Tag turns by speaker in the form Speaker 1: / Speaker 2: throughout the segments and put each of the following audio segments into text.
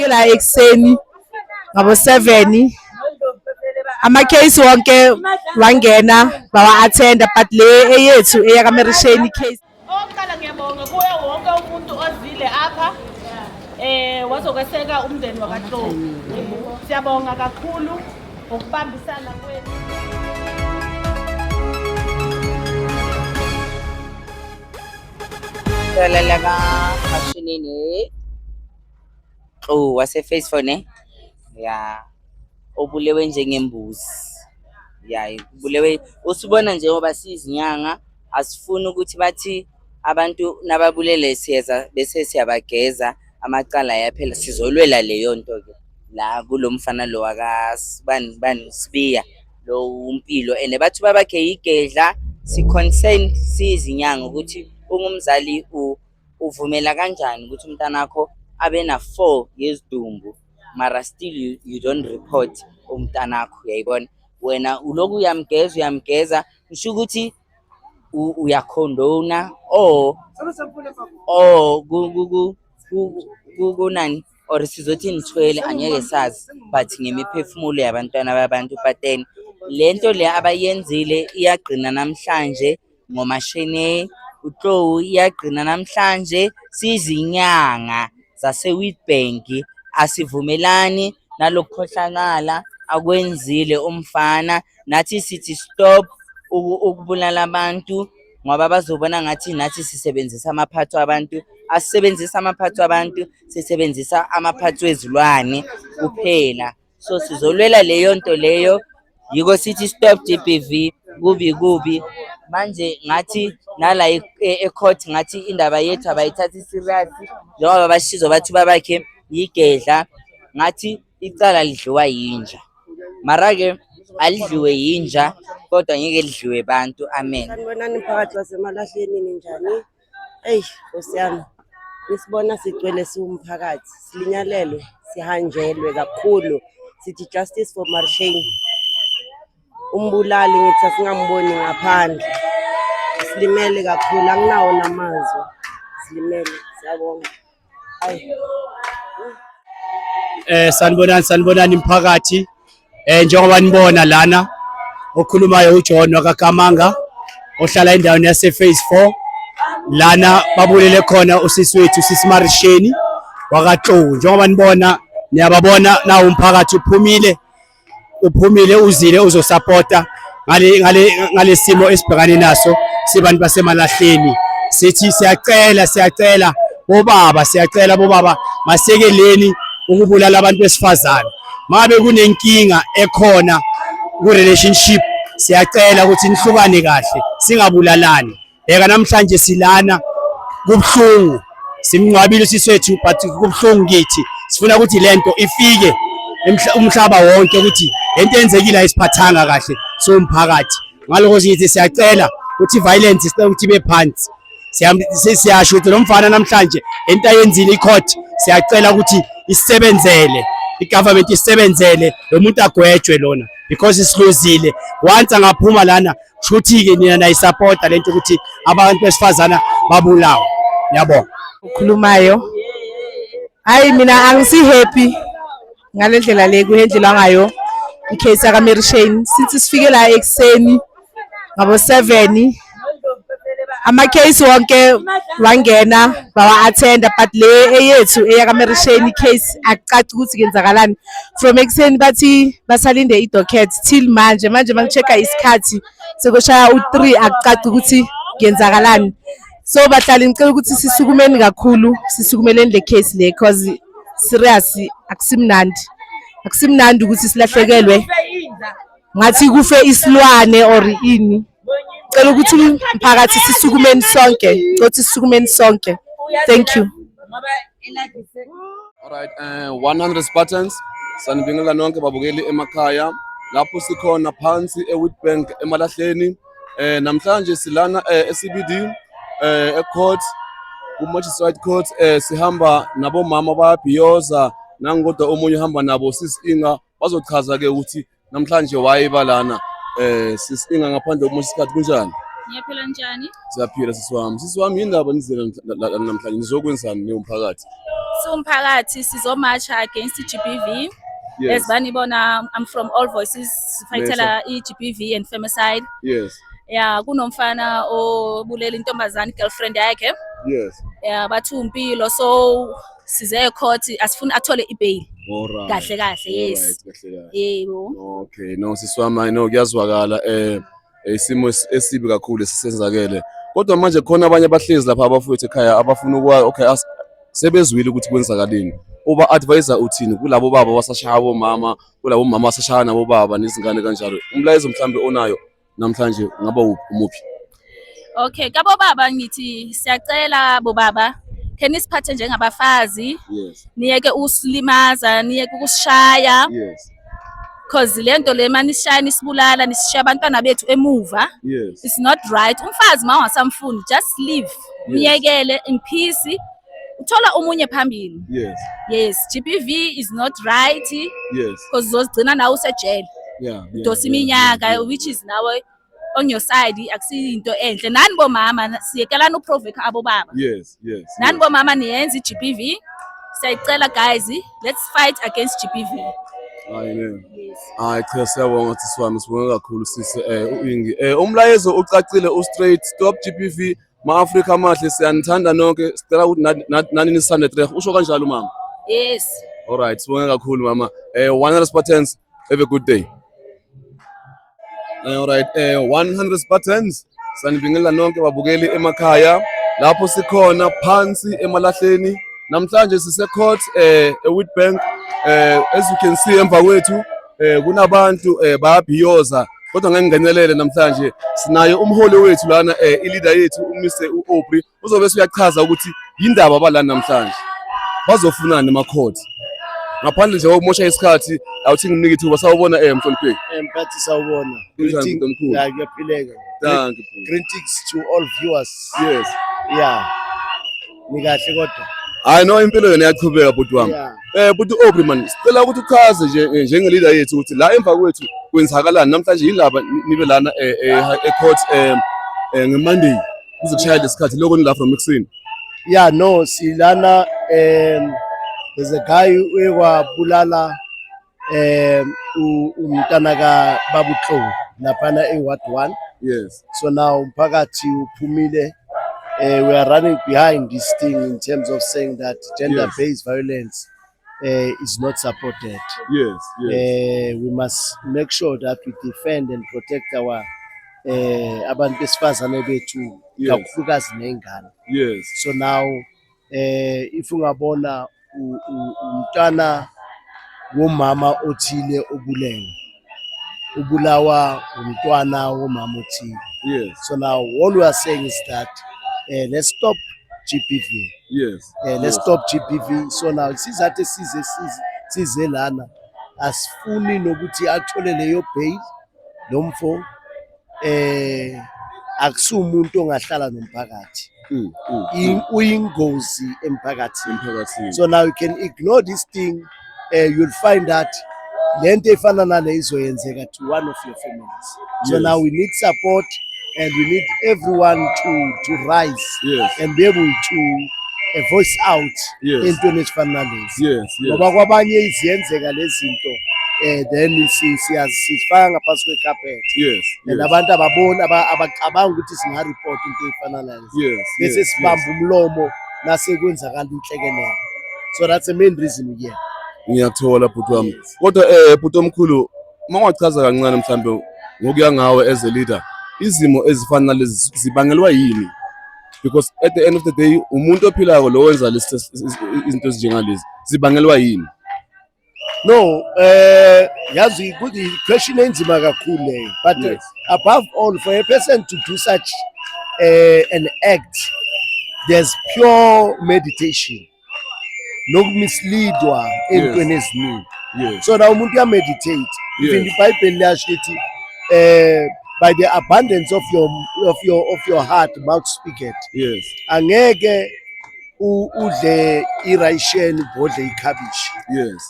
Speaker 1: la ekuseni ngabo 7, ama-case wonke wangena bawa-attenda, but le eyethu eyakaMarishane case.
Speaker 2: Okokuqala ngiyabonga kuye wonke umuntu ozile apha wazokweseka umndeni wakaTlou. Siyabonga kakhulu ngokubambisana kwenu.
Speaker 3: Icala lakaMashinini Tlou wase-Phase 4 ne? Ya, obulewe njengembuzi. Ya, ubulewe usibona njengoba siyizinyanga, asifuni ukuthi bathi abantu nababulele siyeza bese siyabageza, amacala ayaphela. Sizolwela leyo nto ke la kulo mfana lo wakasibani bani Sibiya lo uMpilo, and bathi babakhe igedla. Si-concerned siyizinyanga ukuthi ungumzali uvumela kanjani ukuthi umntanakho abe na 4 yezidumbu, mara still you don't report umntanakho. Uyayibona wena uloku uyamgeza uyamgeza, kusho ukuthi uyakhondona or kunani or sizothi nithwele, angeke sazi, but ngemiphefumulo yabantwana babantu. But then lento le abayenzile iyagcina namhlanje ngoMashene uTlou, iyagcina namhlanje. Sizinyanga zase-Witbank asivumelani nalokukhohlakala akwenzile umfana. Nathi sithi stop ukubulala abantu, ngoba bazobona ngathi nathi sisebenzisa amaphatho abantu. Asisebenzisa amaphatho abantu, sisebenzisa amaphatho ezilwane kuphela. So sizolwela leyo nto leyo, yiko sithi stop GBV. Kubi kubi manje, ngathi nala e-court ngathi indaba yethu abayithathi serious, njengoba bashizo bathi babakhe yigedla. Ngathi icala lidliwa yinja, mara-ke alidliwe yinja kodwa ngeke lidliwe bantu. Amen.
Speaker 4: Sanibonani mphakathi waseMalahleni, ninjani? Eyi Nkosi yami, nisibona sigcwele siwumphakathi, silinyalelwe, sihanjelwe kakhulu. Sithi justice for Marshane. Umbulali ngithi asingamboni ngaphandle. Silimele kakhulu, anginawo namazwi. Silimele, siyabonga. Ayi.
Speaker 5: Sanibonani, sanibonani mphakathi. Njengoba nibona lana, okhulumayo uJohn wakaKamanga ohlala endaweni yase Phase 4, lana babulele khona usisi wethu, usisi Marisheni wakaTlou. Njengoba nibona, niyababona nawo umphakathi uphumile, uphumile uzile uzosupporta ngale ngalesimo esibhekane naso sibantu baseMalahleni. Sithi siyacela, siyacela bobaba, siyacela bobaba, masekeleni ukubulala abantu besifazane. Mabe kunenkinga ekhona ku relationship, siyacela ukuthi nihlukane kahle, singabulalani. Bheka namhlanje silana, kubuhlungu, simngcwabile usisi wethu, but kubuhlungu kithi. Sifuna ukuthi lento ifike umhlaba wonke ukuthi lento eyenzekile ayisiphathanga kahle siwumphakathi. Ngalokho sithi siyacela ukuthi violence, sicela ukuthi ibe phansi. Siyasho ukuthi lo mfana namhlanje into ayenzile, i-court siyacela ukuthi isebenzele, i-government isebenzele, lo muntu agwetshwe lona, because isiluzile. Once angaphuma lana, kushuthi-ke nina nayisapota lento ukuthi abantu besifazana babulawe. Ngiyabonga.
Speaker 1: Ukhulumayo. Hayi, mina angisi happy ngale ndlela le kuhendlelwa ngayo i-case yaka Mary Shane. Since sifike la ekuseni ngabo 7, ama-case wonke wangena bawa-attenda, but le eyethu eyaka Mary Shane case akucaci ukuthi kuyenzakalani. From ekuseni bathi basalinde i-docket till manje. Manje mangi-check-a isikhathi sekushaya u-3, akucaci ukuthi kuyenzakalani. So bahlali, ngicela ukuthi sisukumeni kakhulu, sisukumeleni le case le, cause serious akusimnandi, akusimnandi ukuthi silahlekelwe ngathi kufe isilwane or ini. Cela ukuthi mphakathi sisukumeni sonke, cela ukuthi sisukumeni sonke. Thank you.
Speaker 6: Alright, 100 Spartans, sanibingelela nonke babukeli emakhaya. Lapho sikhona phansi eWitbank eMalahleni. Namhlanje silana e-CBD, e-court, ku-Magistrate Court. Sihamba nabomama bayabhiyoza nangodwa, omunye uhamba nabo, sis Inga, bazochaza ke ukuthi namhlanje why balana. Sis Inga, ngaphandle kokumosha isikhathi, kunjani?
Speaker 2: Ngiyaphila, njani?
Speaker 6: Siyaphila, sisi wami. Sisi wami, yindaba nizile namhlanje, nizokwenzani niwumphakathi?
Speaker 2: Siwumphakathi sizomarcha against i-GBV.
Speaker 6: Yes.
Speaker 2: As banibona, I'm from All Voices, fightela i-GBV and femicide. Yeah, kunomfana obulela intombazane, girlfriend yakhe. Yeah, bathi uMpilo, so size ecourt, asifuni athole ibail. Kahle kahle, yes.
Speaker 6: Alright, kahle kahle.
Speaker 2: Yebo.
Speaker 6: Okay, no, sisi wami, no, kuyazwakala, isimo esibi kakhulu esisenzakele. Kodwa manje khona abanye abahlezi lapha, abafowethu ekhaya, abafuna ukwa okay, sebezwile ukuthi kwenzakaleni. Uba advisor uthini kulabo baba basashaya bomama, kulabo mama basashaya nabo baba nezingane kanjalo? Umlayezo mhlambe onayo namhlanje ungaba umuphi?
Speaker 2: Okay, kabo baba ngithi siyacela bobaba, ke nisiphathe njengabafazi, niyeke usilimaza, niyeke ukusishaya. Cause lento le manisishaya, nisibulala, nisishiya abantwana bethu emuva. It's not right. Umfazi ma ungasamfuni, just leave. Miyekele in peace. Uthola omunye phambili. Yes, GBV is not right because uzozigcina nawe usejele. Udosa iminyaka, which is nawe on your side akusiyinto enhle. Nani bomama, siyekelani uprovoke abobaba. Nani bomama niyenza i-GBV. Siyayicela guys, let's fight against GBV.
Speaker 6: Hayi ne.
Speaker 2: Yes.
Speaker 6: Hayi cha, siyabonga sisi wami, sibonge kakhulu sisi uIngi. Umlayezo ucacile, u-straight, stop GBV. Ma-Afrika amahle, siyanithanda nonke. Sicela ukuthi nani nisande treh. Usho kanjalo mama?
Speaker 2: Yes.
Speaker 6: Alright, sibonge kakhulu mama. 100 Spartans, have a good day. Alright, 100 Spartans. Sanibingelela nonke babukeli emakhaya. Lapho sikhona phansi emalahleni. Namhlanje sise court eWitbank. As you can see emva kwethu kunabantu bayabhiyoza, kodwa ngeke ngingenelele namhlanje. Sinaye umholi wethu lana, i-leader yethu, uMr uAubrey, uzobe uyachaza ukuthi yindaba balana namhlanje, bazofunani ema-court. Ngaphandle nje kokumosha isikhathi, awuthi nginike ithuba. Sawubona, mhlonipheki.
Speaker 7: Mphathi, sawubona.
Speaker 6: Kunjani,
Speaker 7: Greeting.
Speaker 6: mntomkhulu?
Speaker 7: Yeah, kuyaphileka.
Speaker 6: Thank you, bhuti.
Speaker 7: Greetings to all viewers. Yeah. Ni kahle kodwa?
Speaker 6: Hayi no, impilo yona iyaqhubeka, bhuti wami. Bhuti Aubrey man, sicela ukuthi uchaze nje, njenge-leader yethu, ukuthi la emva kwethu kwenzakalani namhlanje, yilaba nibe lana e-court nge-Monday kuze kushaya lesikhathi lokho nila from ekuseni.
Speaker 7: Yeah, no, silana, there's a guy oyekwabulala umntana ka Babutlou laphana e-Ward 1. So now umphakathi uphumile, we are running behind this thing in terms of saying that gender-based violence is not supported. We must make sure that we defend and protect our abantu besifazane bethu, kakhulukazi ney'ngane. So now if ungabona umntwana womama othile obulewe, ubulawa umntwana womama othile. So now all we are saying is that let's stop GBV. Let's stop GBV. So now isizathu esize size lana, asifuni nokuthi athole leyo bail lo mfo, akusumuntu ongahlala nomphakathi. Uyingozi emphakathini.
Speaker 6: Emphakathini.
Speaker 7: So now you can ignore this thing, you'll find that lento efana nale izoyenzeka to one of your families. So now we need support and we need everyone to rise and be able to voice out entweni ezifana nalezi. Ngoba kwabanye iziyenzeka lezi zinto, then sifaka ngaphansi kwecarpet. And abantu ababoni, abacabanga ukuthi singareport into efana nalezi. Bese sibamba umlomo nase kwenzakala inhlekelele. So that's the main reason we here.
Speaker 6: Ngiyakuthola, bhuti wami.
Speaker 7: Yes.
Speaker 6: Kodwa bhuti omkhulu, uma ungachaza kancane mhlambe ngokuya ngawe as a leader, izimo ezifana nalezi zibangelwa yini? Because at the end of the day umuntu ophilako lo wenza lesi izinto ezinjengalezi, zibangelwa yini?
Speaker 7: No, yazi ukuthi question enzima kakhulu leyo. But above all, for a person to do such an act, there's pure meditation. Nokumisleadwa entweni eziningi. So now umuntu uyameditate. Even iBhayibheli liyasho ukuthi by the abundance of your heart mouth speaketh. Angeke udle irayisheni ubhodle ikhabishi.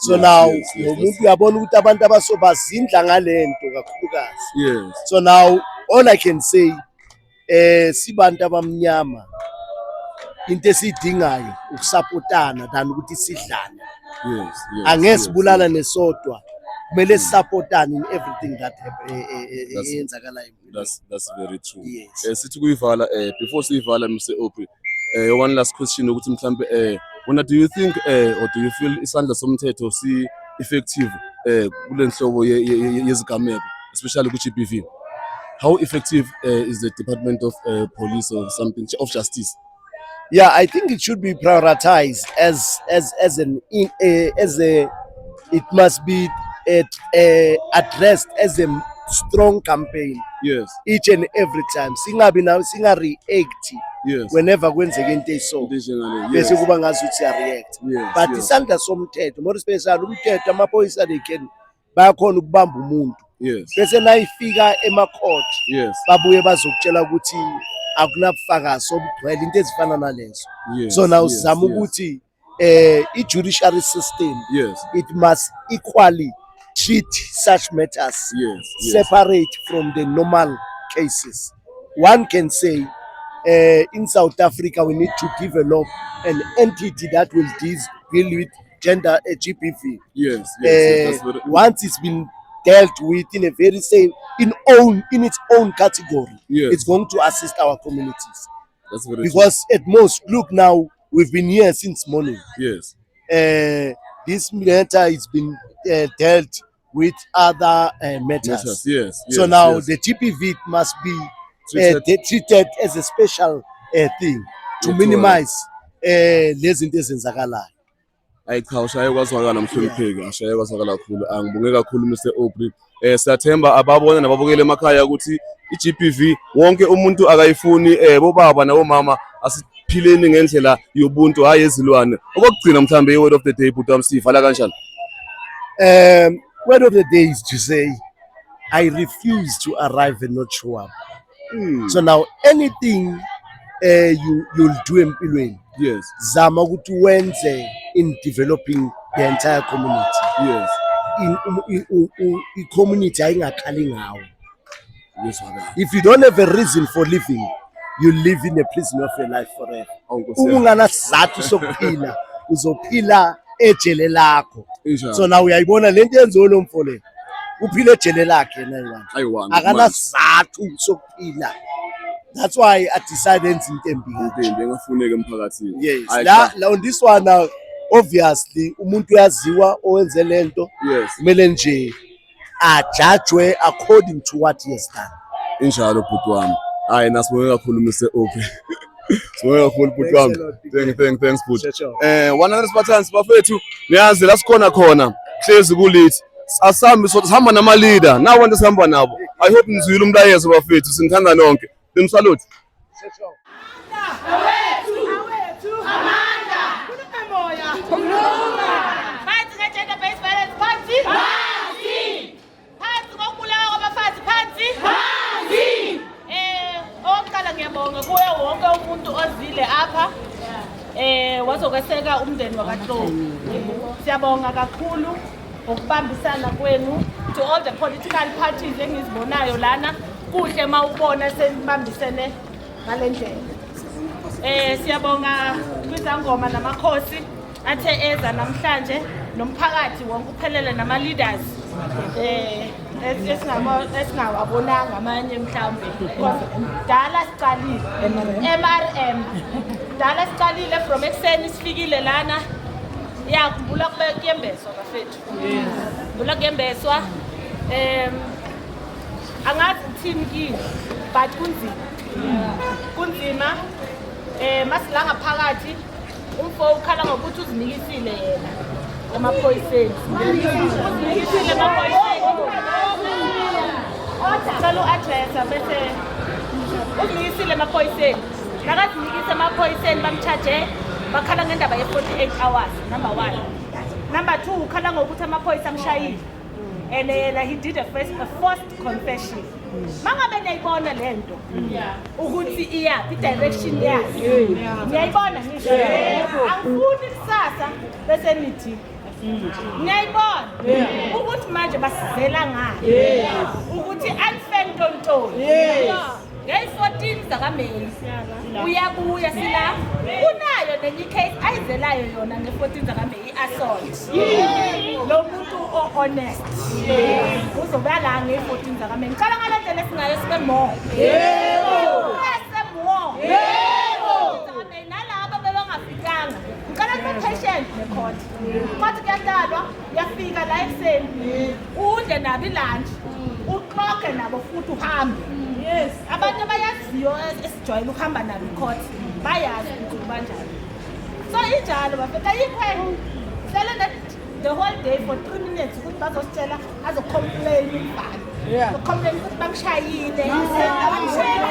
Speaker 7: So now lo muntu uyabona ukuthi abantu abasobazindla ngalento kakhulukazi. So now all I can say, sibantu abamnyama, Into esiyidingayo ukusapotana than ukuthi sidlane. Angeke sibulala nesodwa, kumele sisapotane in everything that eyenzakalayo empilweni.
Speaker 6: That's very true.
Speaker 7: Yes.
Speaker 6: Sithi kuyivala, before siyivala, Mr. Aubrey, one last question ukuthi mhlambe wena, do you think or do you feel isandla somthetho si effective kule nhlobo yezigameko, especially ku GBV? How effective is the Department of Police or something of Justice?
Speaker 7: Yeah, I think it should be prioritized as an in, as a it must be addressed as a strong campaign each and every time. Singabi now singa react whenever kwenzeka into eso.
Speaker 6: Into enjengale,
Speaker 7: Bese kuba ngazuthi siya react. But isandla somthetho, more especially umthetho, amaphoyisa, they can, bayakhona ukubamba umuntu. Bese nayifika ema-court babuye bazokutshela ukuthi akunabufakazi obugcwele, into ezifana nalezo. So now sizama ukuthi i-judiciary system, it must equally treat such matters separate from the normal cases. One can say in South Africa we need to develop an entity that will deal with gender GBV.
Speaker 6: Yes, that's very,
Speaker 7: Once it's been dealt with in a very same in its own category, it's going to assist our communities.
Speaker 6: That's very true.
Speaker 7: Because at most, look now, we've been here since morning. This matter has been dealt with other matters.
Speaker 6: Matters,
Speaker 7: So now the GBV must be
Speaker 6: Treated.
Speaker 7: treated as a special thing to minimize lezi zinto ezenzakalayo.
Speaker 6: Ayi cha, ushaye kwazwakala, mhlonipheki, ashaye kwazwakala kakhulu. Angibonge kakhulu, Mr Aubrey. Siyathemba ababona nababukele emakhaya ukuthi i-GBV wonke umuntu akayifuni. Bobaba nabomama, asiphileni ngendlela yobuntu, hayi ezilwane. Okokugcina mhlambe, i-word of the day, bhuti wami, siyivala kanjani?
Speaker 7: Word of the day is to say, I refuse to arrive and not show up. So now anything you'll do empilweni, zama ukuthi wenze in developing the entire community. I-community ayingakhali ngawe.
Speaker 6: Kuyezwakala.
Speaker 7: If you don't have a reason for living, you live in a prison of your life forever.
Speaker 6: Awu, Nkosi
Speaker 7: Uma
Speaker 6: yami.
Speaker 7: unganasizathu sokuphila, uzophila ejele lakho.
Speaker 6: Injalo.
Speaker 7: So now uyayibona lento yenziwe lo mfo le, uphila ejele lakhe yena ayi-one.
Speaker 6: Ayi-one.
Speaker 7: Akanasizathu sokuphila, that's why I decide enza into embi kanje.
Speaker 6: Into embi engafuneki emphakathini.
Speaker 7: Yes.
Speaker 6: Hayi,
Speaker 7: La
Speaker 6: cha.
Speaker 7: la on this one now, obviously umuntu uyaziwa owenze lento, kumele nje ajajwe according to what he has done.
Speaker 6: Injalo, bhuti wami. Hayi, nasibonge kakhulu, Mr Aubrey, sibonge kakhulu, bhuti wami.
Speaker 7: Thanks a lot.
Speaker 6: Thanks, bhuti.
Speaker 7: Ciao, ciao.
Speaker 6: 100 Spartans bafethu, niyazi la sikhona khona, hlezi kulithi asambi so, sihamba nama leader nawo, abantu esihamba nabo. I hope nizwile umlayezo bafethu, sinithanda nonke. Nimsalute.
Speaker 7: Ciao, ciao.
Speaker 8: Awethu amandla, khuluma moya,
Speaker 2: Phansi nge-gender based violence, phansi, phansi, phansi ngokubulawa kwabafazi, phansi, phansi. Okokuqala ngiyabonga kuye wonke umuntu ozile apha wazokweseka umndeni wakaTlou. Siyabonga kakhulu ngokubambisana kwenu, to all the political parties engizibonayo lana. Kuhle uma ubona senibambisene ngale ndlela. Siyabonga kwizangoma namakhosi athe eza namhlanje, nomphakathi wonke uphelele, nama leaders esingawabonanga amanye mhlawumbe, because dala siqalile MRM, dala siqalile from ekuseni sifikile lana. Ya, khumbula kube kuyembeswa bafethu, khumbula kuyembeswa. Angazi ngithini kini, but kunzima, kunzima. Masila ngaphakathi, umfo ukhala ngokuthi uzinikisile yena emaphoyiseni, uzinikisile emaphoyiseni. Cela u-addressa bese uzinikisile emaphoyiseni. Nakazinikise emaphoyiseni, bamcharge, bakhala ngendaba ye-48 hours, number one. Number two, ukhala ngokuthi amaphoyisa amshayile and yena he did a forced confession. Mangabe niyayibona le nto ukuthi iyaphi, i-direction yayo niyayibona, ngisho angifuni kusasa bese nithi niyayibona ukuthi manje basizela ngani, ukuthi unfair ntontoni ngeyi-14. Nge-14 zakaMeyi uyabuya sila unayo nenye icase ayizelayo yona nge-14 zakaMeyi, i-assault. Lo muntu o-honest uzoba la nge-14 zakaMeyi. Ngicela ngale ndlela esingayo sibe more, bese more zakaMeyi nalabo bebangafikanga. Ngicela nibe patient ne-court. Court kuyahlalwa, uyafika la ekuseni, udle nabo ilunch, uxoxe nabo futhi uhambe. Abantu abayaziyo esijwayele ukuhamba nabo i-court bayazi ukuthi banjani. So injalo bafethu, ayikho enye. Hlele the whole day for 3 minutes ukuthi bazositshela, azocomplain umfana, ucomplain ukuthi bamshayile, bamshayile.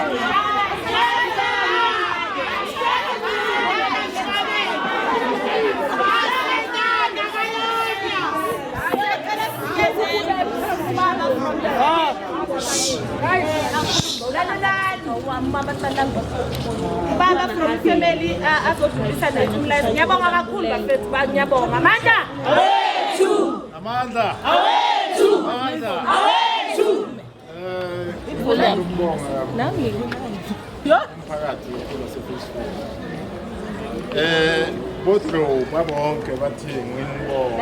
Speaker 2: Ubaba from family azodlulisa nathi umlayezo. Ngiyabonga kakhulu bafethu, ngiyabonga. Amandla!
Speaker 9: Amandla! Awethu! Amandla!
Speaker 2: Awethu!
Speaker 9: Ngithanda ukubonga
Speaker 2: Nami
Speaker 9: umphakathi kakhulu waseFacebook. Bodlo babonke bathi nginibonge.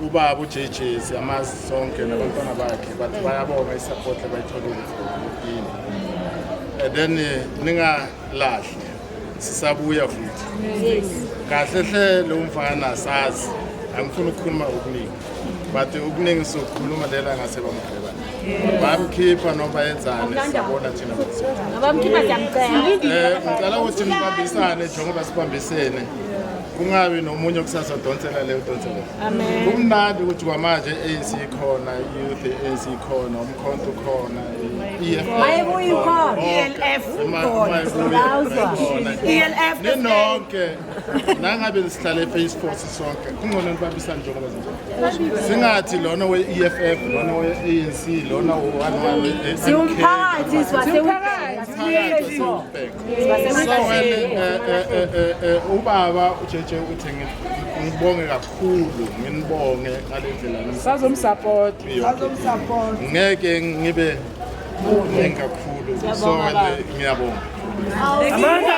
Speaker 9: Ubaba uJJ siyamazi sonke nabantwana bakhe, bathi bayabonga isupport abayitholile from kini. And then ningalahli, sisabuya futhi. Kahle hle lo mfana sazi, angifuni ukukhuluma okuningi, but okuningi sokukhuluma lela ngase bamgqiba, bamkhipha noma yenzani, siyabona thina ukuthi
Speaker 2: Abamkhipha siyamcela.
Speaker 9: Ngicela ukuthi nibambisane njengoba sibambisene, kungabi nomunye okusasa udonsela le, udonsela.
Speaker 2: Amen.
Speaker 9: Kumnandi ukuthi kwamanje ANC ikhona, youth ANC ikhona, umkhonto ukhona, EFF.
Speaker 8: Mayebuya ikhona.
Speaker 9: ELF
Speaker 8: ukhona. ELF.
Speaker 9: Ninonke nangabe sihlale e-phase 4 sisonke, kungcono nibambisane njengoba zinjalo, singathi lona we-EFF, lona we-ANC, lona we
Speaker 8: Siwumphakathi siwase.
Speaker 9: So ubaba uJJ uthi ngibonge kakhulu, nginibonge ngale ndlela.
Speaker 1: Sazomsupport.
Speaker 9: Sazomsupport. Ngeke ngibe ningi kakhulu, so ngiyabonga.
Speaker 1: Amandla!